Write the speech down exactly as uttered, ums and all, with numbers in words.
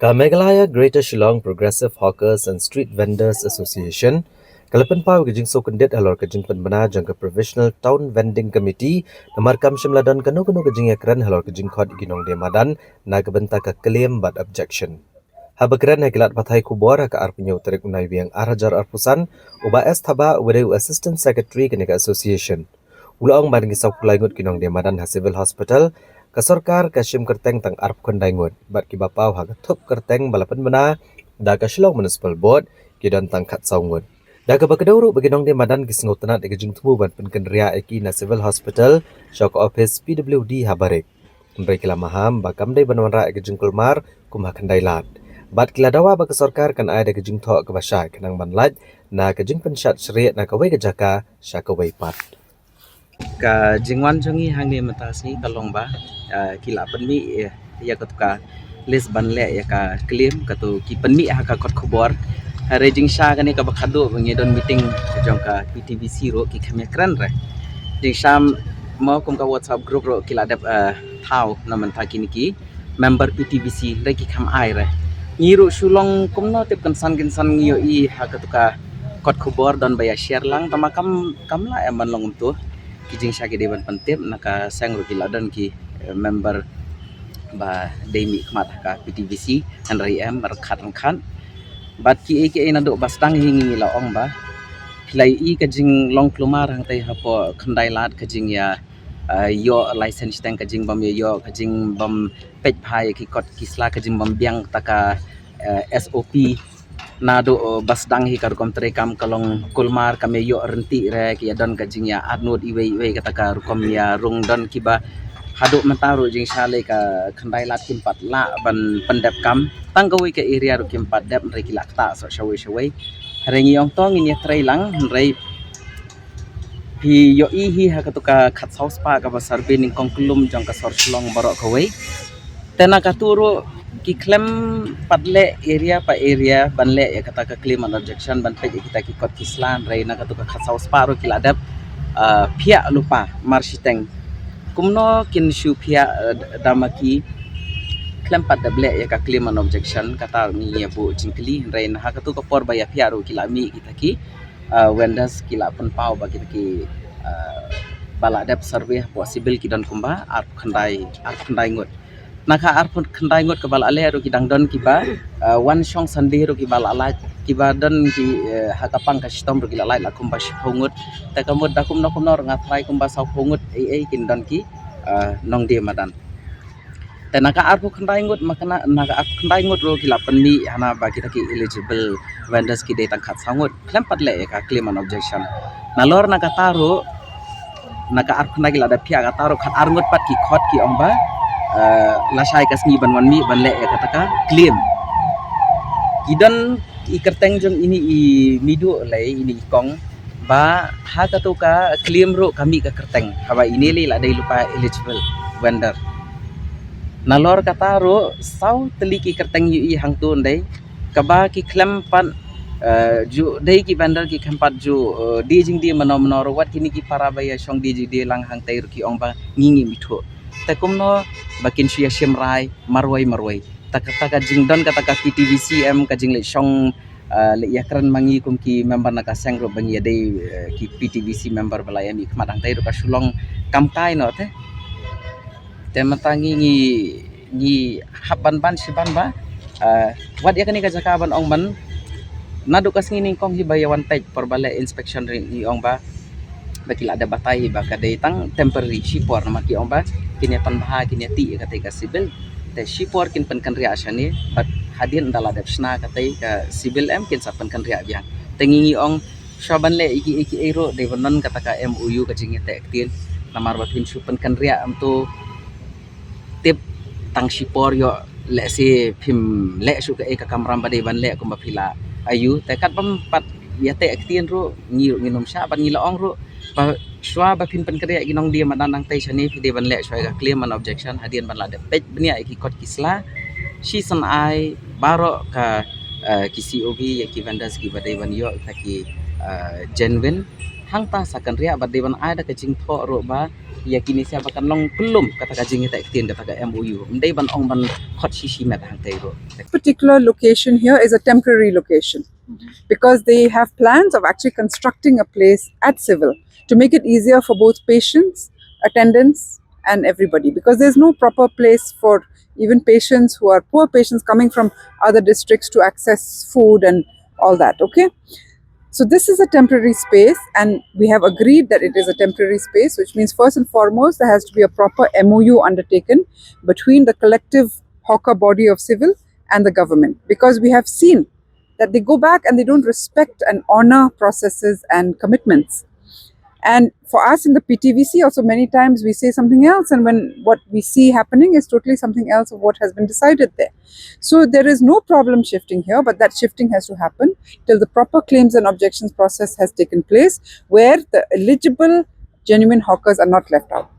Ka Meghalaya Greater Shillong Progressive Hawkers and Street Vendors Association ka la pynpaw ka jingsngewkyndit halor ka jingpynbna jong ka Provisional Town Vending Committee, namar kam shym la don kano kano ka jingïakren halor ka jingkhot ïa ki nongdie madan na ka bynta ka claim bad objection. Haba kren ha ki lad pathai khubor ha ka arphew tarik u Naiwieng ar hajar arphew san, u Bah S Thabah, u dei u Assistant Secretary kane ka association, u la ong ba na ki sawphew lai ngut ki nongdie madan ha Civil Hospital, ka sorkar ka shim kyrteng tang arphew khyndai ngut, bad kiba paw ha ka thup kyrteng ba la pynbna da ka Shillong Municipal Board ki don tang khatsaw ngut. Da kaba kdew ruh ba ki nongdie madan ki sngewtynnat ïa ka jingthmu ban pynkynriah ïa ki na Civil Hospital sha ka ophis P W D ha Barik. Hynrei ki la maham ba kam dei ban wanrah ïa ka jingkulmar kum ha Khyndailad. Bad ki la dawa ba ka sorkar kan ai da ka jingthoh kaba shai khnang ban lait na ka jingpynshad shrieh na kawei ka jaka sha kawei pat. Ka jingwan jong ngi hangne mynta sngi ka long ba, ah, ki la pynmih, eh, ïa katu ka list ban leh ïa ka claim, katu ki pynmih ha ka kot khubor. Hynrei jingshisha kane kaba khadduh ba ngi don meeting jong ka P T V C ruh ki kham ïakren re. Jingshisha mo kum ka WhatsApp group ruh ki la dep, eh, thaw na mynta kine ki member P T V C, hynrei ki kham ai re. Ngi ruh shu long kumno tip kynsan kynsan ngi ïohi ha katu ka kot khubor don ba ïa share lang, tangba kam, kam lah em ban long kumtu. Ki jingshisha ki dei ban pyntip, na ka seng ruh ki la don ki, eh, member ba dei mihkhmat ha ka P T V C, hynrei em ryngkat ryngkat. Bad kiei kiei naduh ba sdang hi ngi la ong ba phi la ïohi ka jinglong kulmar hangtei hapoh Khyndailad ka jingïa, eh, ïoh license shiteng, ka jingbym ïa ïoh, ka jingbym peit bha ïa ki kot ki sla, ka jingbym biang kata ka, eh, S O P. Naduh, eh, ba sdang hi ka rukom treikam ka long kulmar, kam ïa ïoh ryntih re, ki ïa don ka jingïa atnud iwei iwei kata ka rukom ïa rung. Don kiba haduh mynta ruh jingshisha lei ka Khyndailad kim pat lah ban pyndep kam, tang kawei ka area ruh kim pat dep, hynrei ki la ktah sha shawei shawei. Hynrei ngi ong to ngin ïa trei lang, hynrei phi ïohi hi ha katu ka khatsaw spah kaba survey nyngkong kyllum jong ka sor Shillong baroh kawei. Te na katu ruh ki khlem pat leh area pa area ban leh ïa kata ka claim and objection ban peit ïa kita ki kot ki sla, hynrei na katu ka khatsaw spah ruh ki la dep, ah, phiah lypa mar shiteng. Kumno kin shu phiah, eh, da ma ki khlem pat dep leh ïa ka claim and objection, kata ngi ïa buh jingkylli, hynrei na ha katu ka por ba ïa phiah ruh ki la mih kita ki, ah, vendors ki la pynpaw ba kita ki, ah, ba la dep survey hapoh civil ki don kumba arphew khyndai, arphew khyndai ngut. Na ka arphew khyndai ngut kaba la leh ruh ki dang don kiba, ah, wan shong Sunday ruh kiba la lait, kiba don ki, eh, ha ka pang ka shitom ruh ki la lait la kumba shiphew ngut. Te ka mut da kumno kumno ruh nga tharai kumba sawphew ngut ei ei kin don ki, ah, nongdie madan. Te na ka arphew khyndai ngut, ma ka na, na ka arphew khyndai ngut ruh ki la pynmih hana ba kita ki eligible vendors ki dei tang khatsaw ngut, khlem pat leh ïa ka claim and objection. Nalor na kata ruh, na ka arphew khyndai ki la dep phiah, kata ruh khatar ngut pat ki khot ki ong ba, eh, lashai ka sngi ban wan mih ban leh ïa kata ka claim. Ki don i kyrteng jong ine i mih duh lei, ine i kong, ba ha katu ka claim ruh ka mih ka kyrteng, haba ine lei la dei lypa eligible vendor. Nalor kata ruh saw tylli ki kyrteng ïohi hangtu ndei, kaba ki khlem pat, eh, ju dei ki vendor, ki khlem pat ju, eh, die jingdie mano mano ruh, wat kine ki para ba ïa shong die jingdie lang hangtei ruh ki ong ba ngi ngim ithuh. Te kumno ba kin shu ïa shim rai marwei marwei? Ta ka, ta ka jingdon kata ka P T V C em, ka jingleit shong, ah, leit ïakren ma ngi kum ki member na ka seng ruh ba ngi ïa dei, eh, ki P T V C member ba la ïa mihkhmat hangtei ruh ka shu long kam kai noh te. Te mynta ngi, ngi, ngi hap ban ban shi ban ba, ah, wat ïa kane ka jaka ban ong ban, naduh ka sngi nyngkong hi ba ïa wan peit por ba leh inspection ri ngi ong ba, ba ki la dep batai hi ba ka dei tang temporary shipor, namar ki ong ba kin ïa pan bha, kin ïa tih ïa katei ka civil. Te shipor kin pynkynriah shane, bad hadien da la dep shna katei ka civil em kin sa pynkynriah biang. Te ngi ngi ong shuwa ban leh ïa kiei kiei ruh dei ban don kata ka M O U, ka jingïateh ktien, namar ba phin shu pynkynriah em to tip tang shipor ïoh, lehse phim leh shuh kaei ka kamram ba dei ban leh kumba phi la ïohi. Te kat bym pat ïateh ktien ruh ngi ruh ngin ym shah, bad ngi la ong ruh ba shuwa ba phin pynkynriah ïa ki nongdie madan hangtei shane phi dei ban leh shuwa ïa ka claim and objection hadien ban la dep peit bniah ïa ki kot ki sla, shisien ai baroh ka, eh, ki C O V ïa ki vendors kiba dei ban ïoh kita ki, eh, genuine. Hangta sa kan riah bad dei ban ai da ka jingthoh ruh ba ïa kine sa ba kan long kyllum kata ka jingïateh ktien kata ka M O U. Ym dei ban ong ban khot shishi met hangta ruh. Particular location here is a temporary location because they have plans of actually constructing a place at Civil to make it easier for both patients, attendants, and everybody, because there's no proper place for even patients who are poor patients coming from other districts to access food and all that. Okay, so this is a temporary space, and we have agreed that it is a temporary space, which means first and foremost there has to be a proper M O U undertaken between the collective hawker body of Civil and the government, because we have seen that they go back and they don't respect and honor processes and commitments. And for us in the P T V C also, many times we say something else, and when what we see happening is totally something else of what has been decided there. So there is no problem shifting here, but that shifting has to happen till the proper claims and objections process has taken place, where the eligible genuine hawkers are not left out.